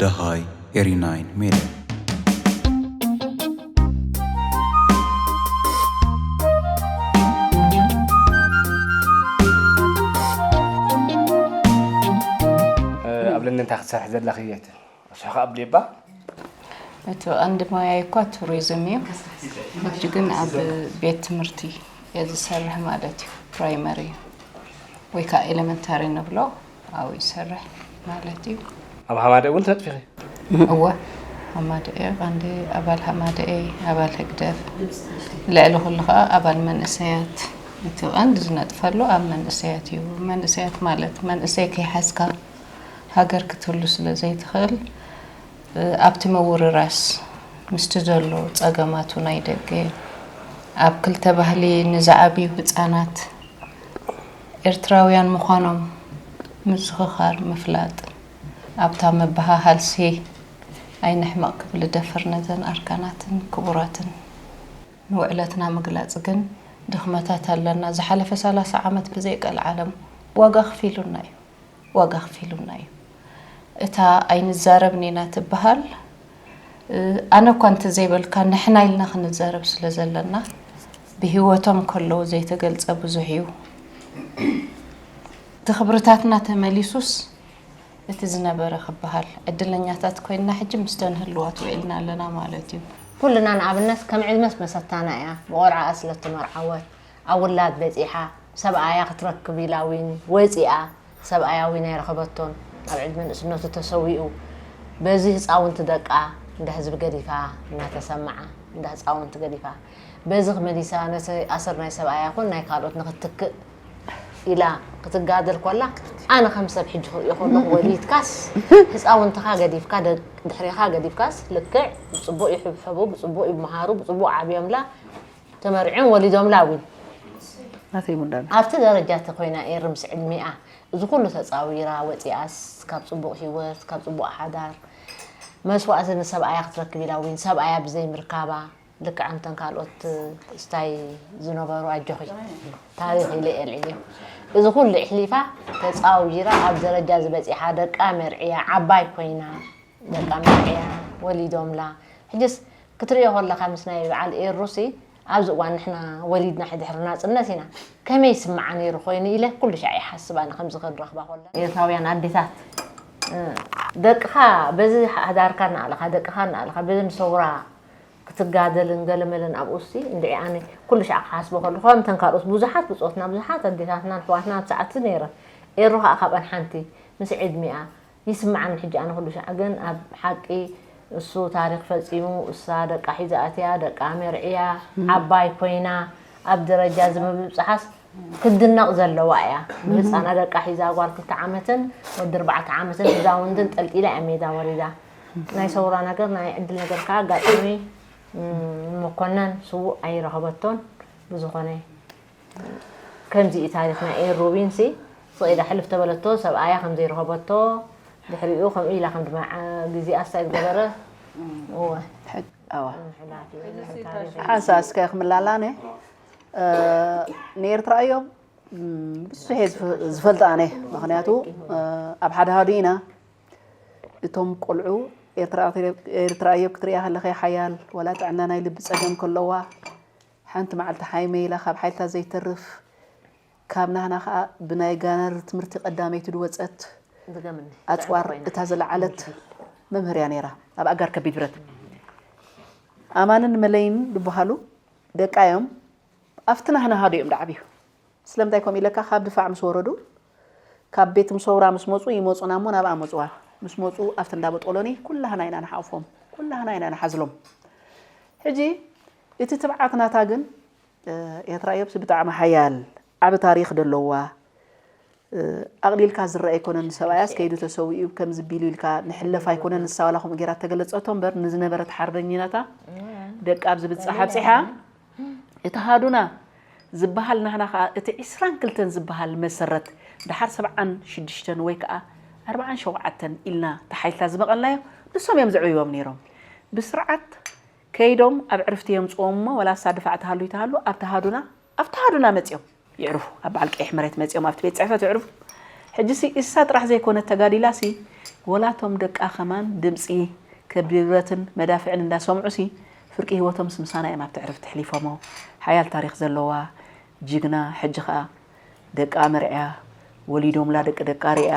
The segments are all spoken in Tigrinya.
ደሃይ ኤሪ ናይን ሜድያ። ኣብ ለንደን እንታይ ክትሰርሒ ዘለኺ እየ ትብል? ኣስሕኻ ኣብ ሌባ? እቲ ቀንዲ ሞያይ እኳ ቱሪዝም እዩ። ሕጂ ግን ኣብ ቤት ትምህርቲ እየ ዝሰርሕ ማለት እዩ። ፕራይመሪ ወይ ከዓ ኤሌመንታሪ ንብሎ ኣብኡ ይሰርሕ ማለት እዩ። ኣብ ሃማደ እውን ተነጥፊኺ? እወ ሃማደ እየ። ቀንዲ ኣባል ሃማደ እየ፣ ኣባል ህግደፍ። ልዕሊ ኩሉ ከዓ ኣባል መንእሰያት። እቲ ቀንዲ ዝነጥፈሉ ኣብ መንእሰያት እዩ። መንእሰያት ማለት መንእሰይ ከይሓዝካ ሃገር ክትህሉ ስለ ዘይትኽእል ኣብቲ ምውርራስ ምስቲ ዘሎ ፀገማቱ ናይ ደገ ኣብ ክልተ ባህሊ ንዝዓብዩ ህፃናት ኤርትራውያን ምዃኖም ምዝኽኻር ምፍላጥ ኣብታ ምብሃሃልሲ ኣይንሕመቕ ክብል እደፍር ነዘን ኣርካናትን ክቡራትን ንውዕለትና ምግላፅ ግን ድኽመታት ኣለና ዝሓለፈ ሰላሳ ዓመት ብዘይቀልዓለም ዋጋ ኣኽፊሉና እዩ። ዋጋ ኣኽፊሉና እዩ። እታ ኣይንዛረብን ኢና ትበሃል ኣነ እኳ እንተዘይበልካ ንሕና ኢልና ክንዛረብ ስለ ዘለና ብህይወቶም ከለዉ ዘይተገልጸ ብዙሕ እዩ። እቲ ክብርታትና ተመሊሱስ እቲ ዝነበረ ክበሃል ዕድለኛታት ኮይንና ሕጂ ምስተን ህልዋት ውዒልና ኣለና ማለት እዩ። ኩልና ንኣብነት ከም ዕድመስ መሰታና እያ ብቆልዓኣ ስለ እተመርዓወት ኣብ ውላድ በጺሓ ሰብኣያ ክትረክብ ኢላ ዊን ወጺኣ ሰብኣያ ዊን ኣይረኸበቶን ኣብ ዕድመ ንእስነቱ ተሰዊኡ በዚ ህፃውንቲ ደቃ እንዳ ህዝቢ ገዲፋ እናተሰምዓ እንዳ ህፃውንቲ ገዲፋ በዚ ክመሊሳ ነቲ ኣሰር ናይ ሰብኣያ ኩን ናይ ካልኦት ንክትትክእ ኢላ ክትጋደል ኮላ ኣነ ከም ሰብ ሕጂ ክሪኦ ከለኩ ወሊድካስ ህፃውንትካ ገዲፍካ ድሕሪካ ገዲፍካስ ልክዕ ብፅቡቅ ይሕብሐቡ ብፅቡቅ ይመሃሩ ብፅቡቅ ዓብዮምላ ተመርዕዮን ወሊዶምላ ዊን ናተይ ሙንዳና ኣብቲ ደረጃ ተኮይና ኤሪ ምስ ዕድሚኣ እዚ ኩሉ ተፃዊራ ወፂኣስ ካብ ፅቡቅ ሂወት ካብ ፅቡቅ ሓዳር መስዋእቲ ንሰብኣያ ክትረክብ ኢላ ዊን ሰብኣያ ብዘይ ምርካባ ልክዕ ኣምተን ካልኦት ስታይ ዝነበሩ ኣጆኺ ታሪኽ ኢለ እየ ኣልዒለ እዚ ኩሉ ኣሕሊፋ ተፃዊራ ኣብ ደረጃ ዝበፂሓ ደቃ መርዕያ ዓባይ ኮይና ደቃ መርዕያ ወሊዶምላ ሕጅስ ክትርእዮ ከለኻ ምስ ናይ በዓል ኤሩሲ ኣብዚ እዋን ንሕና ወሊድና ድሕሪ ናፅነት ኢና ከመይ ይስምዓ ነይሩ ኮይኑ ኢለ ኩሉ ሻዕ ይሓስብ ኣነ ከምዚ ክንረኽባ ከለና ኤርትራውያን ኣዴታት ደቅኻ በዚ ሓዳርካ እናኣለኻ ደቅኻ እናኣለኻ በዚ ንሰውራ ክትጋደልን ገለመለን ኣብኡ ሲ እንድዒ ኣነ ኩሉ ሻዕ ክሓስቦ ከለኹ ከምተን ካልኦት ብዙሓት ብፆትና ብዙሓት ኣዴታትና ኣሕዋትና ኣብ ሰዓት ነይረን ኤሩ ከዓ ካብኣን ሓንቲ ምስ ዕድሚኣ ይስምዓኒ ሕጂ ኣነ ኩሉ ሻዕ ግን ኣብ ሓቂ እሱ ታሪኽ ፈጺሙ እሳ ደቃ ሒዛ ኣትያ ደቃ መርዕያ ዓባይ ኮይና ኣብ ደረጃ እዚ ምብብጻሓስ ክትድነቕ ዘለዋ እያ ብህጻና ደቃ ሒዛ ጓል ክልተ ዓመትን ወዲ ኣርባዕተ ዓመትን ህዛውንትን ጠልጢላ እያ ሜዳ ወሪዳ ናይ ሰውራ ነገር ናይ ዕድል ነገር ከዓ ኣጋጣሚ መኮነን ስዉእ ኣይረኸበቶን ብዝኾነ ከምዚ እዩ ታሪኽ ናይ ኤር ሩቢን ሲ ስቕ ኢላ ሕልፍ ተበለቶ ሰብኣያ ከም ዘይረኸበቶ ድሕሪኡ ከምኡ ኢላ ከም ድመዓ ግዜኣ ስታይ ዝገበረ እወ ሕላፊ ሓንሳ እስከ ክምላላነ ንኤርትራ እዮም ብዙሕ እየ ዝፈልጥ ኣነ ምክንያቱ ኣብ ሓደ ሃዱ ኢና እቶም ቆልዑ ኤርትራ እዮም ክትሪኣ ከለኸ ሓያል ወላ ጥዕና ናይ ልቢ ፀገም ከለዋ ሓንቲ መዓልቲ ሓይመ ኢላ ካብ ሓይልታት ዘይተርፍ ካብ ናህና ከዓ ብናይ ጋነር ትምህርቲ ቀዳመይቲ ዝወፀት ኣፅዋር እታ ዝለዓለት መምህር እያ ነይራ ኣብ ኣጋር ከቢድ ብረት ኣማንን መለይን ዝበሃሉ ደቃ እዮም ኣብቲ ናህና ሃዱ እዮም ዳዓብዩ ስለምንታይ ከምኡ ኢለካ ካብ ድፋዕ ምስ ወረዱ ካብ ቤት ምሰውራ ምስ መፁ ይመፁና እሞ ናብኣ መፅዋ ምስ መፁ ኣብቲ እንዳ በጦሎኒ ኩላህና ኢና ንሓቕፎም ኩላህና ኢና ንሓዝሎም ሕጂ እቲ ትብዓት ናታ ግን ኤርትራ እዮብስ ብጣዕሚ ሓያል ዓቢ ታሪኽ ደለዋ ኣቕሊልካ ዝረአ ኣይኮነን ንሰብኣያስ ከይዱ ተሰዊኡ ከምዚ ቢሉ ኢልካ ንሕለፍ ኣይኮነን ንሳ ዋላ ከምኡ ገይራ ተገለፀቶ እምበር ንዝነበረት ሓርበኝነታ ደቂ ኣብ ዝብፅሕ ኣብፂሓ እቲ ሃዱና ዝበሃል ናህና ከዓ እቲ ዕስራን ክልተን ዝበሃል መሰረት ደሓር ሰብዓን ሽዱሽተን ወይ ከዓ ኣርብዓን ሸውዓተን ኢልና ተሓይልታ ዝበቐልናዮ ንሶም እዮም ዘዕብይዎም ነይሮም ብስርዓት ከይዶም ኣብ ዕርፍቲ የምፅዎም እሞ ወላ እሳ ድፋዕ ተሃሉ ይተሃሉ ኣብቲ ሃዱና ኣብቲ ሃዱና መፅዮም ይዕርፉ። ኣብ በዓል ቀይሕ መሬት መጺኦም ኣብቲ ቤት ጽሕፈት ይዕርፉ። ሕጂ ሲ እሳ ጥራሕ ዘይኮነት ተጋዲላ ሲ ወላቶም ደቃ ከማን ድምጺ ከቢድ ብረትን መዳፍዕን እንዳሰምዑ ሲ ፍርቂ ህይወቶም ሲ ምሳና እዮም ኣብቲ ዕርፍቲ ኣሕሊፎሞ። ሓያል ታሪኽ ዘለዋ ጅግና ሕጂ ኸኣ ደቃ መርዕያ ወሊዶምላ ደቂ ደቃ ሪኣ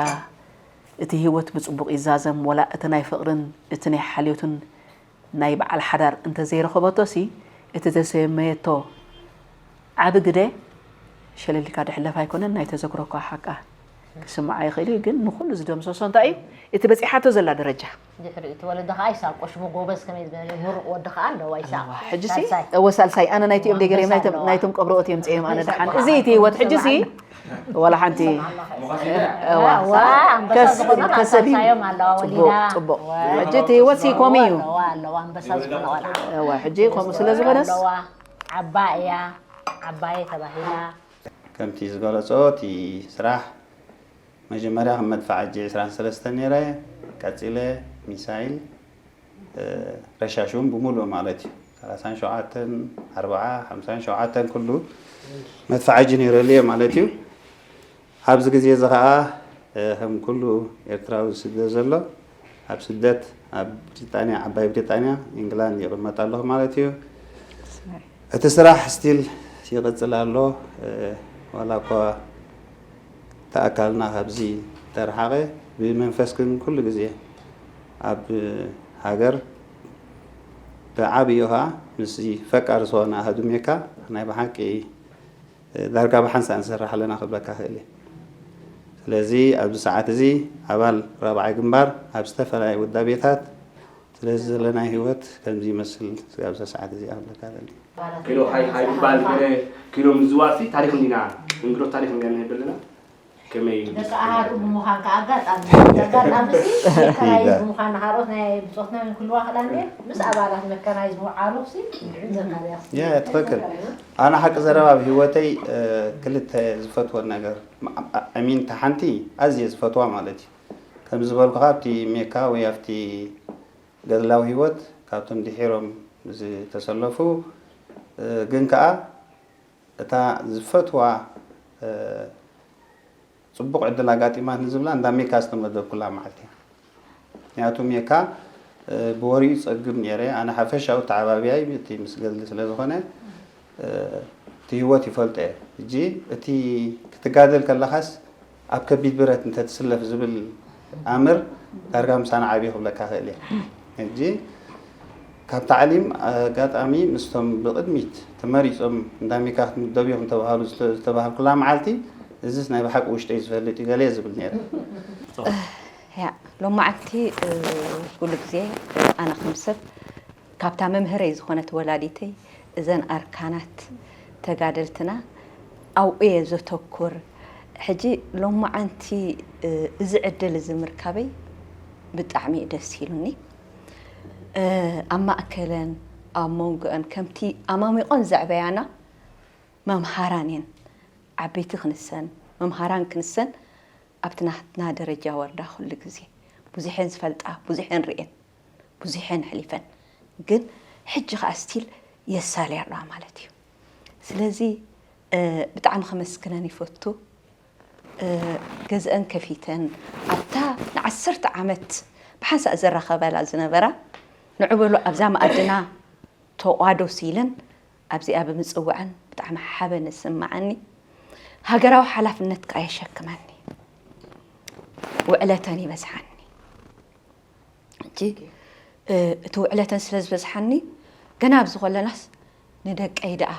እቲ ህይወት ብጽቡቕ ይዛዘም ወላ እቲ ናይ ፍቕርን እቲ ናይ ሓልዮትን ናይ በዓል ሓዳር እንተዘይረኸበቶ ሲ እቲ ዘሰመየቶ ዓቢ ግደ ሸለሊካ ድሕለፍ ኣይኮነን። ናይ ተዘክሮ እኳ ሓቃ ክስምዓ ይኽእል እዩ፣ ግን ንኹሉ ዝደምሰሶ እንታይ እዩ? እቲ በጺሓቶ ዘላ ደረጃ። ድሕሪ እቲ ወለዶ ከዓ ይሳብ ቆሽሙ ጎበዝ ከመይ ዝበለ ምሩቕ ወዲ ከዓ ኣለዋ ይሳብ ኣለዋ። ሕጂ ሲ ሳልሳይ። እወ ሳልሳይ ኣነ ናይቲኦም ደገርዮም ኣንበሳ ናይቶም ኣለዋ። ናይቶም ቀብሮኦት እዮም ጽዮም ኣነ ይሳብ ደሓን ቆሽሙ እዚ እቲ ህይወት ሕጂ ሲ ወላ ሓንቲ እዋ እዋ ኣንበሳ ከስ ዝኾነ ከሰብ እዩ። ሳልሳዮም ኣለዋ ጽቡቕ ወሊዳ። ጽቡቕ እዋ። ሕጂ እቲ ህይወት ሲ ከምኡ እዩ። ኣለዋ ኣለዋ ኣንበሳ ዝኾነ ቆልዓ። እዋ ሕጂ ከምኡ ስለ ዝኾነስ ኣለዋ። ዓባ እያ። ዓባየ ተባሂላ። ከምቲ ዝገለጾ እቲ ስራሕ መጀመርያ ከም መድፍዓ ጂ ዕስራን ሰለስተን ነይረ። ቀጺለ ሚሳይል ረሻሽ እውን ብምሉእ ማለት እዩ። ሰላሳን ሸውዓተን ኣርብዓ ሓምሳን ሸውዓተን ኩሉ መድፍዓ ጂ ነይረሉ እየ ማለት እዩ። ኣብዚ ግዜ እዚ ኸዓ ከም ኩሉ ኤርትራዊ ዝስደድ ዘሎ ኣብ ስደት ኣብ ብሪጣንያ ዓባይ ብሪጣንያ ኢንግላንድ ይቕመጥ ኣለኹ ማለት እዩ። እቲ ስራሕ ስቲል ይቕጽል ኣሎ። ዋላ እኳ እቲ ኣካልና ካብዚ ተረሓቐ ብመንፈስ ግን ኩሉ ግዜ ኣብ ሃገር ብዓብዩ ኸዓ ምስ ፈቃር ዝኾነ ኣህዱ ሜካ ናይ ብሓቂ ዳርጋ ብሓንሳእ ንሰርሕ ኣለና ክብለካ ክእል እየ። ስለዚ ኣብዚ ሰዓት እዚ ኣባል ራብዓይ ግንባር ኣብ ዝተፈላለዩ ውዳቤታት ስለዚ ዘለና ህይወት ከምዚ ይመስል ስጋብ እዛ ሰዓት እዚኣ ክብለካ ደሊ። ኪሎ ሃይ ሃይ ይባል ገለ ኪሎ ምዝዋር ሲ ታሪኽ እንዲና እንግዶ ታሪኽ እንዲና ንህብ ኣለና። ከመይ ደቂ ኣሃዱ ብምዃን ከዓ ኣጋጣሚ ኣጋጣሚ ሲ መካናይዝ ብምዃን ንኻልኦት ናይ ብፆትና ክህልዋ ክእላ እንደ ምስ ኣባላት መካናይዝ ምውዓሉ ሲ ዘካርያስ ያ ትኽክል። ኣነ ሓቂ ዘረባ ኣብ ህይወተይ ክልተ ዝፈትወን ነገር ሚን ሓንቲ ኣዝየ ዝፈትዋ ማለት እዩ። ከም ዝበልኩ ካብቲ ሜካ ወይ ኣብቲ ገድላዊ ህይወት ካብቶም ድሒሮም ዝተሰለፉ ግን ከዓ እታ ዝፈትዋ ጽቡቕ ዕድል ኣጋጢማትኒ ዝብላ እንዳ ሜካ ዝተመደብኩላ መዓልቲ እያ። ምክንያቱ ሜካ ብወሪኡ ጸግብ ነይረ። ኣነ ሓፈሻዊ ተዓባብያይ እቲ ምስ ገድሊ ስለ ዝኾነ እቲ ህይወት ይፈልጦ እየ። ሕጂ እቲ ክትጋደል ከለኻስ ኣብ ከቢድ ብረት እንተትስለፍ ዝብል ኣምር ዳርጋ ምሳና ዓብዩ ክብለካ ክእል እየ። ሕጂ ካብ ታዕሊም ኣጋጣሚ ምስቶም ብቕድሚት ተመሪጾም እንዳ ሜካ ክትምደቡ ኢኹም ተባሃሉ ዝተባሃልኩላ መዓልቲ እዚስ ናይ ብሓቂ ውሽጠይ ዝፈልጥ እዩ ገለ ዝብል ነይረ። ያ ሎማዓንቲ ኩሉ ግዜ ኣነ ከም ሰብ ካብታ መምህረይ ዝኾነት ወላዲተይ እዘን ኣርካናት ተጋደልትና ኣብኡ እየ ዘተኩር። ሕጂ ሎማዓንቲ እዚ ዕድል እዚ ምርካበይ ብጣዕሚ እዩ ደስ ኢሉኒ። ኣብ ማእከለን ኣብ መንጎአን ከምቲ ኣማሚቖን ዘዕበያና መምሃራን እየን። ዓበይቲ ክንሰን መምሃራን ክንሰን ኣብቲ ናትና ደረጃ ወርዳ ኩሉ ግዜ ብዙሕ እየን ዝፈልጣ፣ ብዙሕ እየን ርእየን፣ ብዙሕ እየን ኣሕሊፈን። ግን ሕጂ ከኣ ስቲል የሳልያ ኣለዋ ማለት እዩ። ስለዚ ብጣዕሚ ከመስግነን ይፈቱ። ገዝአን ከፊተን ኣብታ ንዓሰርተ ዓመት ብሓንሳእ ዝራኸባላ ዝነበራ ንዑ በሉ ኣብዛ መኣድና ተቋደሱ ኢለን ኣብዚኣ ብምፅወዐን ብጣዕሚ ሓበን ዝስምዓኒ። ሃገራዊ ሓላፍነት ከዓ የሸክመኒ። ውዕለተን ይበዝሓኒ። ሕጂ እቲ ውዕለተን ስለ ዝበዝሓኒ ገና ኣብዚ ከለናስ ንደቀይ ደኣ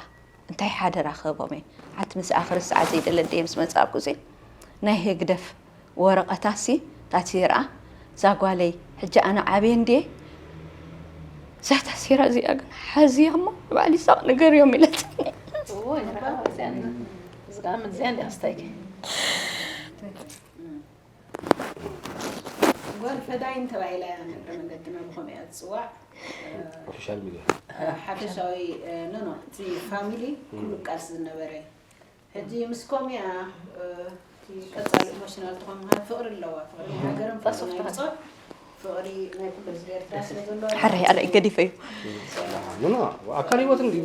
እንታይ ሓደራ ክህቦም እየ? ሓንቲ ምስኣ ክርስዓ ዘይደለ ኣደየ ምስ መጻእኩሲ ናይ ህግደፍ ወረቐታሲ ታሲራ እዛ ጓለይ ሕጂ ኣነ ዓብየ እንድየ እዛ ታሲራ እዚኣ ግን ሓዝያ እሞ ንባዕሊ ሳቕ ንገርዮም ኢለትኒ። ጓል ፈዳይን ተባሂላ እያ ንእግረ መንገድና ብኸምኡ እያ ትፅዋዕ። ሶሻል ሚድያ ሓፈሻዊ ኖኖ እቲ ፋሚሊ ኩሉ ቃልሲ ዝነበረ ሕጂ ምስ ኮሚያ እቲ ቀፃሊ ኢሞሽናል ትኾን ምሃ ፍቕሪ ኣለዋ ፍቕሪ ናይ ሃገርን ፍቕሪ ናይ ብፆት ፍቕሪ ናይ ኩሉ ህዝቢ ኤርትራ ስለ ዘሎ ሕራይ ኣረ ገዲፈ እዩ። ኖ፣ ኖ፣ ኣካል ህይወት እንዲ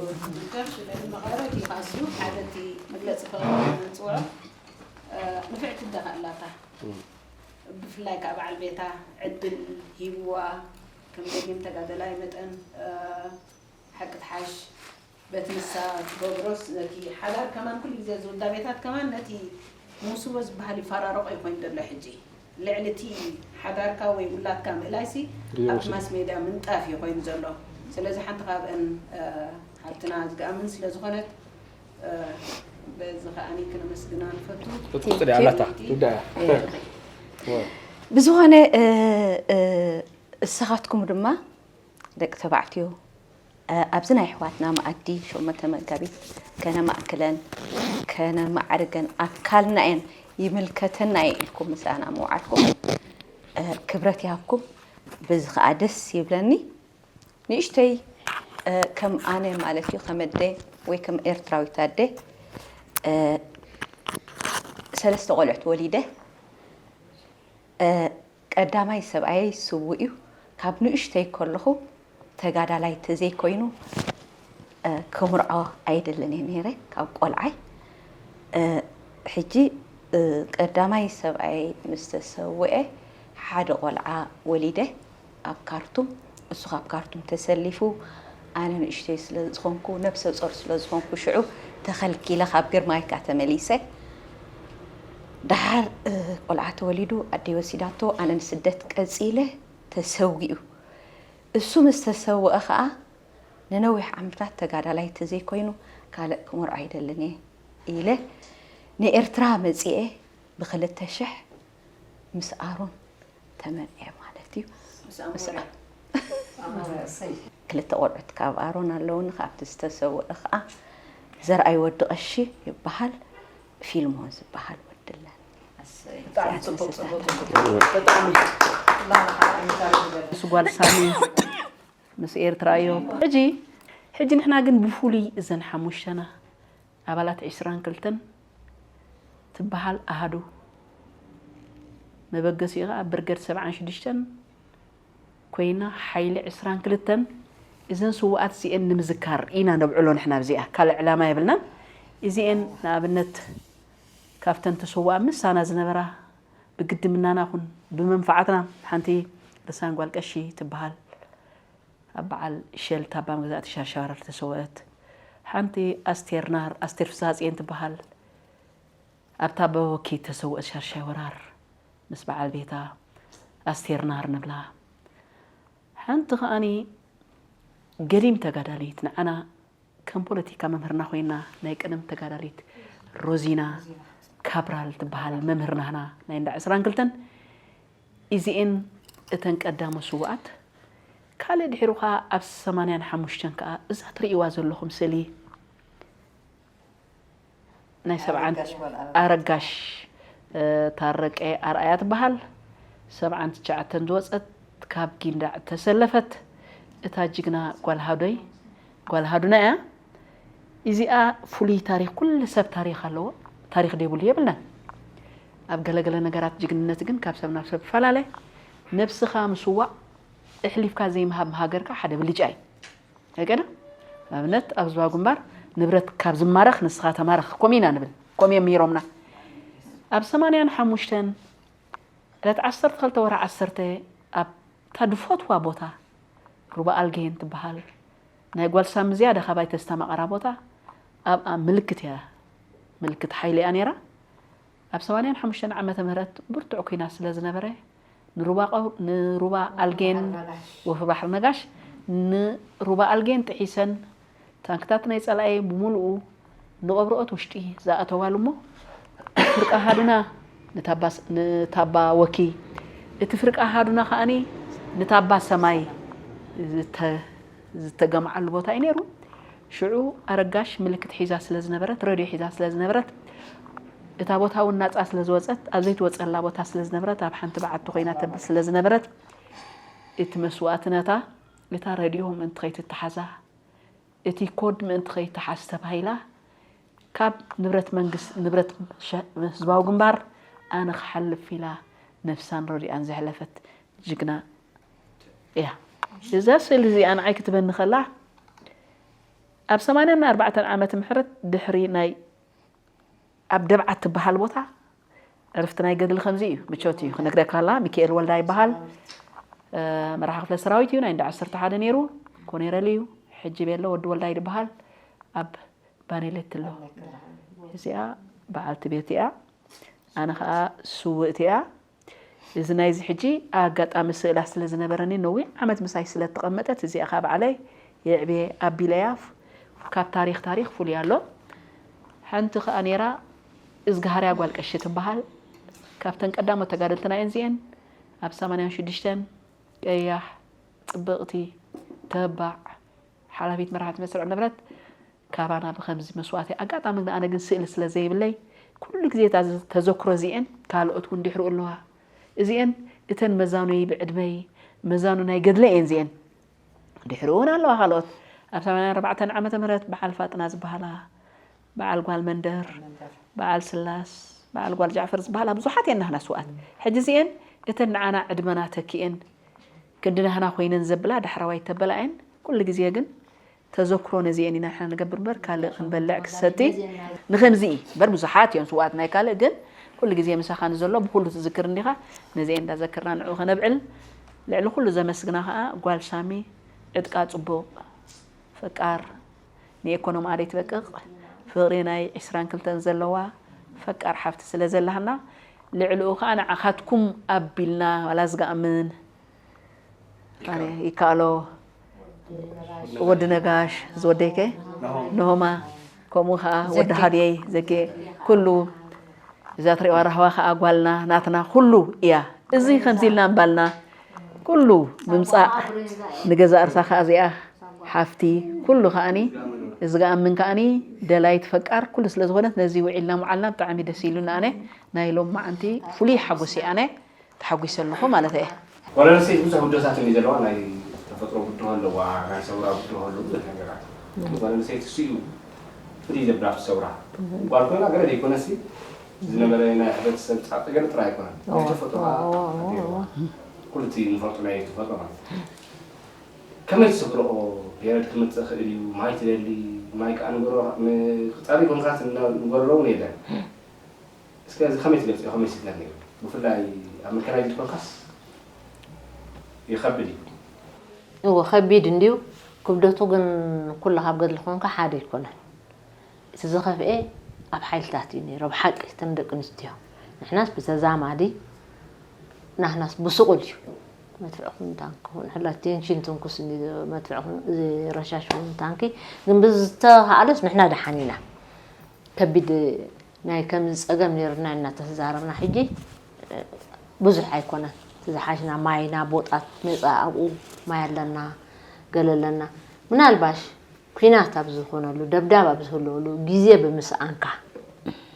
መቐረት እዩ። ኣዝዩ ሓደ እቲ መግለፂ ፍቕሪ ንፅውዖ ንፍዕቲ ደኻ ኣላታ። ብፍላይ ከዓ በዓል ቤታ ዕድል ሂብዋ ከም ደጊም ተጋደላይ መጠን ሓቂ ትሓሽ በቲ ንሳ ትገብሮስ ነቲ ሓዳር ከማን ኩሉ ግዜ ዝውዳቤታት ከማን ነቲ ሙስቦ ዝበሃል ይፈራረቆ እዩ ኮይኑ ዘሎ ሕጂ ልዕሊ እቲ ሓዳርካ ወይ ውላድካ ምእላይሲ ኣብቲ ማስ ሜድያ ምንጣፍ እዩ ኮይኑ ዘሎ። ስለዚ ሓንቲ ካብአን ሓብትና ዝገኣምን ስለ ዝኾነት በዚ ከዓኒ ክነመስግና ንፈቱ። ትፅሊ ኣላታ ትውዳያ ብዝኾነ እስኻትኩም ድማ ደቂ ተባዕትዮ ኣብዚ ናይ ኣሕዋትና መኣዲ ሸሞንተ መጋቢት ከነማእክለን ከነማዕርገን ኣካልና እየን ይምልከተና እየ ኢልኩም ምሳና ምውዓልኩም ክብረት ይሃብኩም። በዚ ከዓ ደስ ይብለኒ። ንእሽተይ ከም ኣነ ማለት እዩ ከም ኣደ ወይ ከም ኤርትራዊት ኣደ ሰለስተ ቆልዑት ወሊደ ቀዳማይ ሰብኣየይ ስዉእ እዩ። ካብ ንእሽተይ ከለኹ ተጋዳላይ ተዘይኮይኑ ክምርዖ ኣይደልን እየ ነይረ ካብ ቆልዓይ። ሕጂ ቀዳማይ ሰብኣየይ ምስ ተሰውአ ሓደ ቆልዓ ወሊደ ኣብ ካርቱም። እሱ ካብ ካርቱም ተሰሊፉ ኣነ ንእሽተይ ስለ ዝኾንኩ ነብሰ ጾር ስለ ዝኾንኩ ሽዑ ተኸልኪለ ካብ ግርማይካ ተመሊሰ። ደሓር ቆልዓ ተወሊዱ ኣደይ ወሲዳቶ ኣነ ንስደት ቀጺለ ተሰዊኡ። እሱ ምስ ተሰወአ ኸኣ ንነዊሕ ዓመታት ተጋዳላይ ተዘይኮይኑ ካልእ ክመርዖ ኣይደልን እየ ኢለ ንኤርትራ መጺኤ ብክልተ ሽሕ ምስ ኣሮን ተመርዕየ ማለት እዩ። ምስ ኣሮን ክልተ ቆልዑት ካብ ኣሮን ኣለውኒ ካብቲ ዝተሰወአ ከዓ ዘርኣይ ወዲ ቀሺ ይበሃል። ፊልሞን ዝበሃል ወዲ ኣለኒ። ምስ ጓል ሳሚ ምስ ኤርትራ እዮም። ሕጂ ሕጂ ንሕና ግን ብፍሉይ እዘን ሓሙሽተና ኣባላት ዕስራን ክልተን ትበሃል ኣሃዱ መበገሲኡ ከዓ ብርገድ ሰብዓን ሽዱሽተን ኮይና ሓይሊ ዕስራን ክልተን እዘን ስውኣት እዚኤን ንምዝካር ኢና ነብዕሎ ንሕና ኣብዚኣ ካልእ ዕላማ የብልናን። እዚኤን ንኣብነት ካብተን ተሰውኣ ምሳና ዝነበራ ብግድምናና ኹን ብመንፋዓትና ሓንቲ ርሳን ጓል ቀሺ ትበሃል ኣብ በዓል ሸል ታባ መግዛእቲ ሻርሻ ወራር ተሰወአት። ሓንቲ ኣስቴር ናር ኣስቴር ፍስሃፅየን ትበሃል ኣብታ በወኪ ተሰወአት ሻርሻይ ወራር ምስ በዓል ቤታ ኣስቴር ናር ንብላ። ሓንቲ ከኣኒ ገዲም ተጋዳሊት ንዓና ከም ፖለቲካ መምህርና ኮይና ናይ ቀደም ተጋዳሊት ሮዚና ካብራል ትበሃል መምህር ናህና ናይ እንዳ ዕስራን ክልተን እዚኤን እተን ቀዳሞ ስውኣት ካልእ ድሒሩ ከዓ ኣብ ሰማንያን ሓሙሽተን ከዓ እዛ ትርእይዋ ዘለኹም ስእሊ ናይ ሰብዓን ኣረጋሽ ታረቀ ኣርኣያ ትበሃል ሰብዓን ትሽዓተን ዝወፀት ካብ ጊንዳዕ ተሰለፈት እታ ጅግና ጓል ሃዶይ ጓል ሃዱና እያ። እዚኣ ፍሉይ ታሪክ ኩሉ ሰብ ታሪክ ኣለዎ። ታሪክ ደይብሉ የብልናን። ኣብ ገለገለ ነገራት ጅግንነት ግን ካብ ሰብ ናብ ሰብ ይፈላለ። ነብስኻ ምስዋእ እሕሊፍካ ዘይምሃብ ሃገርካ ሓደ ብልጫ እዩ። ኣይገደ ኣብነት ኣብ ዝባ ግንባር ንብረት ካብ ዝማረኽ ንስኻ ተማረኽ ኮም ኢና ንብል ኮም እዮም ምሂሮምና ኣብ ሰማንያን ሓሙሽተን ዕለት ዓሰርተ ክልተ ወርሒ ዓሰርተ ኣብታ ድፈትዋ ቦታ ሩባ ኣልጌን ትበሃል ናይ ጓል ሳሚ ዝያዳ ካባይ ተስተማቐራ ቦታ ኣብኣ ምልክት እያ ምልክት ሓይሊ እያ ነይራ ኣብ ሰማንያን ሓሙሽተን ዓመተ ምህረት ብርቱዕ ኲናት ስለ ዝነበረ ንሩባ ኣልጌን ወፍሪ ባሕሪ ነጋሽ ንሩባ ኣልጌን ጥሒሰን ታንክታት ናይ ጸላኢ ብምሉኡ ንቐብርኦት ውሽጢ ዝኣተዋሉ እሞ ፍርቂ ኣሃዱና ንታባ ወኪ እቲ ፍርቂ ኣሃዱና ከኣኒ ንታባ ሰማይ ዝተገምዓሉ ቦታ እዩ ነይሩ። ሽዑ ኣረጋሽ ምልክት ሒዛ ስለ ዝነበረት ረድዮ ሒዛ ስለ ዝነበረት እታ ቦታ እውን ናፃ ስለ ዝወፀት ኣብ ዘይትወፀላ ቦታ ስለ ዝነበረት ኣብ ሓንቲ በዓቲ ኮይና ተብል ስለ ዝነበረት እቲ መስዋእትነታ እታ ረድዮ ምእንቲ ከይትተሓዛ እቲ ኮድ ምእንቲ ከይተሓዝ ተባሂላ ካብ ንብረት መንግስት ንብረት ህዝባዊ ግንባር ኣነ ክሓልፍ ኢላ ነፍሳን ረዲኣን ዘሕለፈት ጅግና እያ። እዛ ስእሊ እዚኣ ንዓይ ክትበኒ ከላ ኣብ ሰማንያን ኣርባዕተን ዓመተ ምህረት ድሕሪ ናይ ኣብ ደብዓት ትበሃል ቦታ ዕርፍቲ ናይ ገድሊ ከምዚ እዩ። ምቾት እዩ ክነግረካ ከላ። ሚካኤል ወልዳ ይበሃል። መራሒ ክፍለ ሰራዊት እዩ። ናይ እንዳ ዓሰርተ ሓደ ነይሩ። ኮኔረል እዩ። ሕጂ ቤሎ ወዲ ወልዳ ይበሃል። ኣብ ባኔሌት ኣሎ። እዚኣ በዓልቲ ቤት እያ። ኣነ ከዓ ስውእቲ እያ። እዚ ናይዚ ሕጂ ኣጋጣሚ ስእላ ስለ ዝነበረኒ ነዊሕ ዓመት ምሳይ ስለ እተቐመጠት እዚኣ ከዓ ባዕለይ የዕብየ ኣቢለያ ካብ ታሪኽ ታሪኽ ፍሉይ ኣሎ። ሓንቲ ከዓ ነይራ እዝግሃርያ ጓል ቀሺ ትበሃል። ካብተን ቀዳሞት ተጋደልትና እየን እዚኤን። ኣብ ሰማንያን ሽዱሽተን ቀያሕ ጽብቕቲ ተባዕ ሓላፊት መራሕቲ መስርዕ ንብረት ካባና ብኸምዚ መስዋእቲ ኣጋጣሚ ኣነ ግን ስእሊ ስለ ዘይብለይ ኩሉ ግዜ እታ ተዘክሮ እዚኤን ካልኦት እውን ድሕርኡ ኣለዋ። እዚኤን እተን መዛኑይ ብዕድመይ መዛኑ ናይ ገድለ እየን እዚኤን። ድሕርኡ እውን ኣለዋ ካልኦት። ኣብ ሰማንያን ኣርባዕተን ዓመተ ምህረት በዓል ፋጥና ዝበሃላ፣ በዓል ጓል መንደር፣ በዓል ስላስ፣ በዓል ጓል ጃዕፈር ዝበሃላ ብዙሓት እየን ናህና ስውኣት። ሕጂ እዚኤን እተን ንዓና ዕድመና ተኪኤን ክንዲ ናህና ኮይነን ዘብላ ዳሕረዋይ ተበላ እየን። ኩሉ ግዜ ግን ተዘክሮ ነዚኤን ኢና ንሕና ንገብር እምበር ካልእ ክንበልዕ ክሰቲ ንኸምዚ እዩ እምበር ብዙሓት እዮም ስውኣት ናይ ካልእ ግን ኩሉ ግዜ ምሳኻ ንዘሎ ብኩሉ ትዝክር እንዲኻ። ነዚኤን እንዳዘክርና ንዕኡ ከነብዕል ልዕሊ ኩሉ ዘመስግና ኸዓ ጓል ሳሚ ዕጥቃ ጽቡቕ ፈቃር ንኤኮኖሚ ኣደይ ትበቅቕ ፍቕሪ ናይ ዕስራን ክልተን ዘለዋ ፈቃር ሓፍቲ ስለ ዘለሃና ልዕልኡ ኸዓ ንዓኻትኩም ኣቢልና ዋላ ዝገኣምን ኣነ ይከኣሎ ወዲ ነጋሽ ዝወደይከ ነሆማ ከምኡ ከዓ ወዲ ሃድየይ ዘጌ ኩሉ እዛ ትሪእዋ ራህዋ ከዓ ጓልና ናትና ኩሉ እያ። እዚ ከምዚ ኢልና እምባልና ኩሉ ምምፃእ ንገዛ እርሳ ከዓ እዚኣ ሓፍቲ ኩሉ ከዓኒ እዚ ገኣምን ከዓኒ ደላይት ፈቃር ኩሉ ስለ ዝኾነት ነዚ ውዒልና ምዓልና ብጣዕሚ ደስ ኢሉና ኣነ ናይ ሎም መዓንቲ ፍሉይ ሓጎስ እየ ኣነ ተሓጒሰ ኣለኹ ማለት እየ። ጓል ኣንስተይቲ ብዙሕ ውደሳት እዩ ዘለዋ ናይ ተፈጥሮ ብድሆ ኣለዋ ናይ ሰውራ ብድሆ ኣለዉ ብዙሕ ነገራት ጓል ኣንስተይቲ እሱ እዩ ፍልይ ዘብላ ኣብቲ ሰውራ ጓል ኮይና ገለ ዘይኮነሲ ዝነበረ ናይ ሕብረተሰብ ፃዕቂ ገለ ጥራይ ኣይኮነን ናይ ተፈጥሮ ኩሉ እቲ ንፈልጦ ናይ ተፈጥሮ ማለት ከመይ ትሰግረኦ ፔረድ ክመፅእ ክእል እዩ ማይ ትደሊ ማይ ከዓ ንገሮ ክፀሪ ኮንካስ ንገረሮ እውን የለን እስከ እዚ ከመይ ትገልፅዮ ከመይ ስግደል ነይሩ ብፍላይ ኣብ መከናይዝድ ኮንካስ ይኸብድ እዩ እወ ከቢድ እንድዩ ክብደቱ ግን ኩሉ ካብ ገድሊ ኮንካ ሓደ ኣይኮነን እቲ ዝኸፍኤ ኣብ ሓይልታት እዩ ነይሩ ብሓቂ እተን ደቂ ኣንስትዮ ንሕናስ ብተዛማዲ ናህናስ ብስቑል እዩ መድፍዕኹም ታንኪ ንሕና ቴንሽን ትንኩስ መድፍዕኹም ረሻሽኹም ታንኪ ግን ብዝተኻኣለስ ንሕና ደሓን ኢና ከቢድ ናይ ከምዚ ጸገም ነይሩና እናተዛረብና ሕጂ ብዙሕ ኣይኮነን እቲ ዝሓሽና ማይና ቦጣት መጻ ኣብኡ ማይ ኣለና ገለ ኣለና ምናልባሽ ኲናት ኣብ ዝኾነሉ ደብዳብ ኣብ ዝህልወሉ ግዜ ብምስኣንካ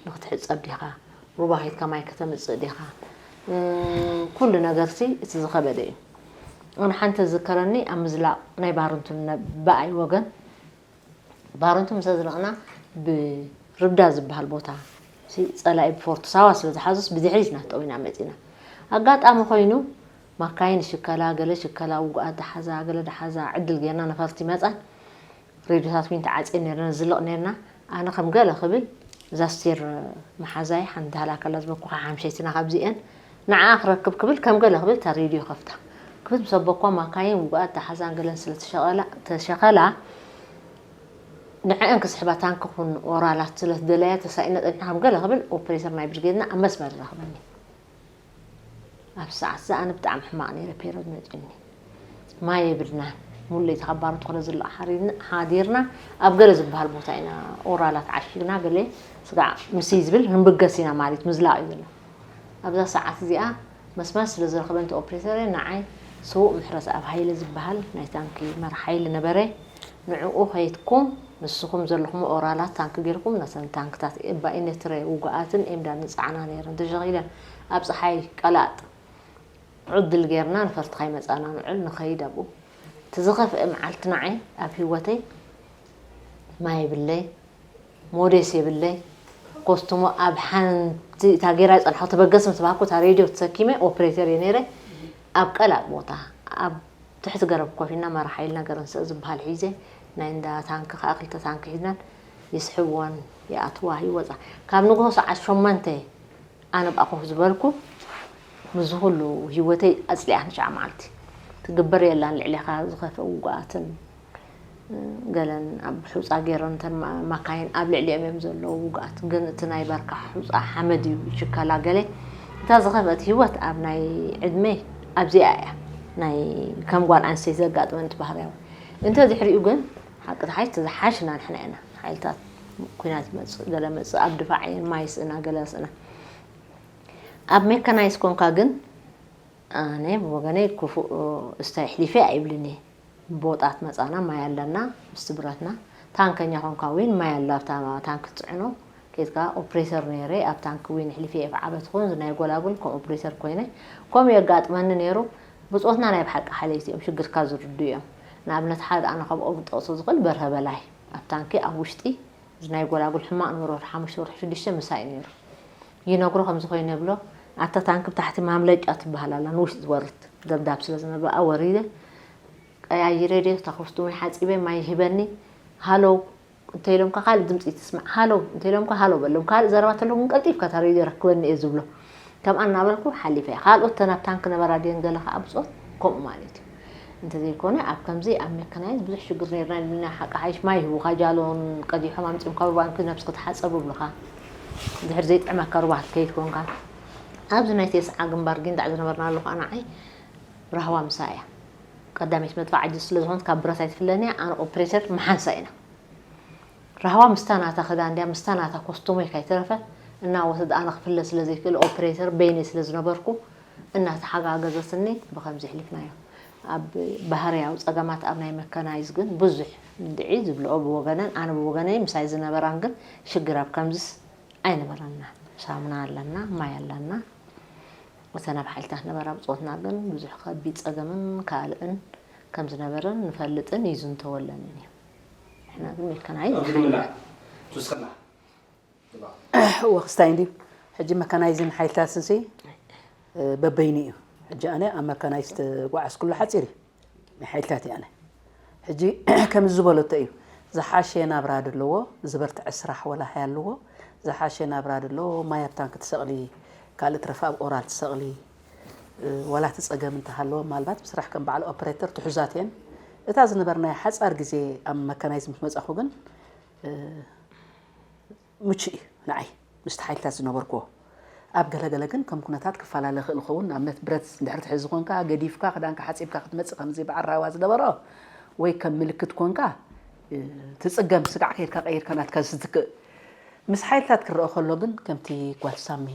ንክትሕጸብ ዲኻ ሩባ ኬድካ ማይ ከተምጽእ ዲኻ ኩሉ ነገርሲ እቲ ዝኸበደ እዩ ኣነ ሓንቲ ዝከረኒ ኣብ ምዝላቕ ናይ ባርንቱ ብኣይ ወገን ባረንቱ ምስ ኣዝለቕና ብርብዳ ዝበሃል ቦታ ጸላኢ ብፎርቶ ሳዋ ስለ ዝሓዙስ ብድሕሪት ኢና ጠዊና መጺና ኣጋጣሚ ኮይኑ ማካይን ሽከላ ገለ ሽከላ ውጉኣት ደሓዛ ገለ ደሓዛ ዕድል ጌርና ነፈርቲ መጻን ሬድዮታት ዊን ተዓጽየን ነርና ዝልቕ ነርና ኣነ ከም ገለ ክብል እዛ ስቴር መሓዛይ ሓንቲ ሃላ ከላ ዝበኩኻ ሓምሸይትና ካብዚኤን ንዓኣ ክረክብ ክብል ከም ገለ ክብል እታ ሬድዮ ከፍታ ክፍት ምስ ኣበኳ ማካይን ውጉኣት ደሓዛን ገለን ስለ ተሸቐላ ንዐአን ክስሕባ ታንኪ ኩን ኦራላት ስለ ትደለያ ተሳኢና ጸኒሓ ከም ገለ ክብል ኦፕሬተር ናይ ብርጌድና ኣብ መስመር ይረኽበኒ ኣብ ሰዓት እዛ ኣነ ብጣዕሚ ሕማቕ ነይረ ፔሮድ መጺኒ ማይ የብልናን ሙሉ ለይቲ ካብ ባሮ ትኾነ ዝለቕ ሓዲርና ኣብ ገለ ዝበሃል ቦታ ኢና ኦራላት ዓሺግና ገለ ስጋዕ ምስይ ዝብል ክንብገስ ኢና ማለት ምዝላቕ እዩ ዘሎ ኣብዛ ሰዓት እዚኣ መስመር ስለ ዝረኽበ ነቲ ኦፕሬተረይ ንዓይ ስዉእ ምሕረትኣብ ሃይለ ዝበሃል ናይ ታንኪ መራሕ ሓይሊ ነበረ። ንዕኡ ከይድኩም ንስኹም ዘለኹሞ ኦራላት ታንኪ ገይርኩም ነተን ታንክታት ኤባኢነትረ ውጉኣትን ኤምዳድን ጸዓና ነይረን ተሸኺለን ኣብ ጸሓይ ቀላጥ ዕድል ገይርና ነፈርቲ ከይመጻና ንዕል ንኸይድ ኣብኡ። እቲ ዝኸፍአ መዓልቲ ንዓይ ኣብ ህይወተይ ማይ የብለይ። ሞዴስ የብለይ ኮስትሞ ኣብ ሓንቲ እታ ጌራ ዝፀንሐኩ ተበገስ ምስ በሃኩ እታ ሬድዮ ተሰኪመ ኦፕሬተር እየ ነይረ ኣብ ቀላጥ ቦታ ኣብ ትሕቲ ገረብ ኮፍ ኢልና መራሓ ኢልና ገረንሰእ ዝበሃል ሒዘ ናይ እንዳ ታንኪ ከዓ ክልተ ታንኪ ሒዝናን ይስሕብወን ይኣትዋ ይወፃ። ካብ ንግሆ ሰዓት ሸሞንተ ኣነ ብኣ ኮፍ ዝበልኩ፣ ምስዚ ኩሉ ህይወተይ ኣፅሊኣ ንሻዕ መዓልቲ ትግበር የላን። ልዕሌኻ ዝኸፍእ ውጉኣትን ገለን ኣብ ሑፃ ገይረን እተን ማ- ማካይን ኣብ ልዕሊኦም እዮም ዘለዉ ውጉኣት። ግን እቲ ናይ በርካ ሑፃ ሓመድ እዩ ይሽከላ ገለ። እታ ዝኸፍአት ህይወት ኣብ ናይ ዕድመይ ኣብዚኣ እያ። ናይ ከም ጓል ኣንስተይቲ ዘጋጥመን እቲ ባህርያዊ። እንተ ድሕሪኡ ግን ሓቂ ተሓይሽ ተዝሓሽና ንሕና ኢና። ሓይልታት ኩናት ይመፅእ ገለ መፅእ ኣብ ድፋዕ እየን ማይ ስእና ገለ ስእና። ኣብ ሜካናይዝ ኮንካ ግን ኣነ ብወገነይ ክፉእ እስታይ ኣሕሊፈ ኣይብልን እየ። ቦጣት መጻና ማይ ኣለና ምስቲ ብረትና። ታንከኛ ኮንካ ዊን ማይ ኣላ ኣብታ ታንክ ትጽዕኖ። ኬድካ ኦፕሬተር ነይረ ኣብ ታንክ ዊን ኣሕሊፈ እየ። ዓበት ኹን ናይ ጎላጉል ከም ኦፕሬተር ኮይነ ከምኡ የጋጥመኒ ነይሩ። ብጾትና ናይ ብሓቂ ሓለይቲ እዮም ሽግርካ ዝርዱ እዮም። ንኣብነት ሓደ ኣነ ካብኦም ክጠቕሶ ዝኽእል በርሀ በላይ ኣብ ታንኪ ኣብ ውሽጢ እዚ ናይ ጎላጉል ሕማቕ ነበረ። ወርሒ ሓሙሽተ ወርሒ ሽዱሽተ ምሳይ ነይሩ። ይነግሮ ከምዚ ኮይነ ብሎ ኣብታ ታንኪ ብታሕቲ ማምለጫ ትበሃል ኣላ ንውሽጢ ዝወርድ ደብዳብ ስለ ዝነበረ ኣብኣ ወሪደ ቀያይረ ደ ተኸፍቱ ማይ ሓፂበ ማይ ይህበኒ ሃለው እንተኢሎምካ ካልእ ድምፂ ትስማዕ ሃለው እንተኢሎምካ ሃለው በሎም ካልእ ዘረባ ተለኩም ቀልጢፍካ እታ ሬድዮ ረክበኒ እየ ዝብሎ ከምኣ እናበልኩ ሓሊፈ እየ ካልኦት ተን ኣብ ታንኪ ነበራ ድየን ገለ ከዓ ብፆት ከምኡ ማለት እዩ እንተዘይኮነ ኣብ ከምዚ ኣብ ሜካናይዝ ብዙሕ ሽግር ነይርና ኢልና ሓቂ ሓይሽ ማይ ይህቡኻ ጃሎን ቀዲሖም ኣምፂኦም ካብ ሩባ እንኪ ነብስኺ ተሓፀቡ ይብሉኻ ድሕር ዘይጥዕመካ ሩባ ክትከይድ ኮንካ ኣብዚ ናይ ቴስዓ ግንባር ጊንዳዕ ዝነበርናሉ ከዓ ንዓይ ራህዋ ምሳ እያ ቀዳመይቲ መጥፋዕ ዓጅዝ ስለ ዝኾነት ካብ ብረት ኣይትፍለን እያ ኣነ ኦፕሬተር መሓንሳ ኢና ራህዋ ምስታ ናታ ክዳን ድያ ምስታ ናታ ኮስቱመይ ካይተረፈ እናወሰድ ኣነ ክፍለ ስለ ዘይክእል ኦፕሬተር በይነይ ስለ ዝነበርኩ እናተሓጋገዘትኒ ብኸምዚ ኣሕሊፍናዮ። ኣብ ባህርያዊ ጸገማት ኣብ ናይ መካናይዝ ግን ብዙሕ እንድዒ ዝብልኦ ብወገነን ኣነ ብወገነይ ምሳይ ዝነበራን ግን ሽግር ኣብ ከምዝስ ኣይነበረናን። ሳሙና ኣለና፣ ማይ ኣለና። እተን ኣብ ሓይልታት ነበራ ብጾትና ግን ብዙሕ ከቢድ ጸገምን ካልእን ከም ዝነበረን ንፈልጥን ይዝንተወለንን እዩ። ንሕና ግን መካናይዝ ሓይልና። እወ ክስታይ እንድዩ ሕጂ መካናይዝን ሓይልታትን ሲ በበይኑ እዩ። ሕጂ ኣነ ኣብ መካናይዝ ተጓዓዝኩሉ ሓፂር እዩ ናይ ሓይልታት እየ ኣነ። ሕጂ ከምዚ ዝበለቶ እዩ ዝሓሸ ናብራ ድለዎ ዝበርትዐ ስራሕ ወላ ሃይ ኣለዎ ዝሓሸ ናብራ ድለዎ ማይ ኣብ ታንክ ትሰቕሊ ካልእ ትረፍ ኣብ ኦራል ትሰቕሊ ዋላ እቲ ፀገም እንተሃለዎ ማልባት ብስራሕ ከም በዓል ኦፕሬተር ትሑዛት እየን። እታ ዝነበርናያ ሓፃር ግዜ ኣብ መካናይዝ ምስ መፃኹ ግን ምቹእ እዩ ንዓይ ምስቲ ሓይልታት ዝነበርክዎ ኣብ ገለገለ ግን ከም ኩነታት ክፈላለ ክእል ኸውን ንኣብነት ብረት እንድሕር ትሕዝ ዝኾንካ ገዲፍካ ክዳንካ ሓፂብካ ክትመፅእ ከምዚ በዓል ራህዋ ዝነበሮ ወይ ከም ምልክት ኮንካ ትፅገም ስጋዕ ከይድካ ቀይርካ ናትካ ዝትክእ ምስ ሓይልታት ክረአ ከሎ ግን ከምቲ ጓል ሳሚ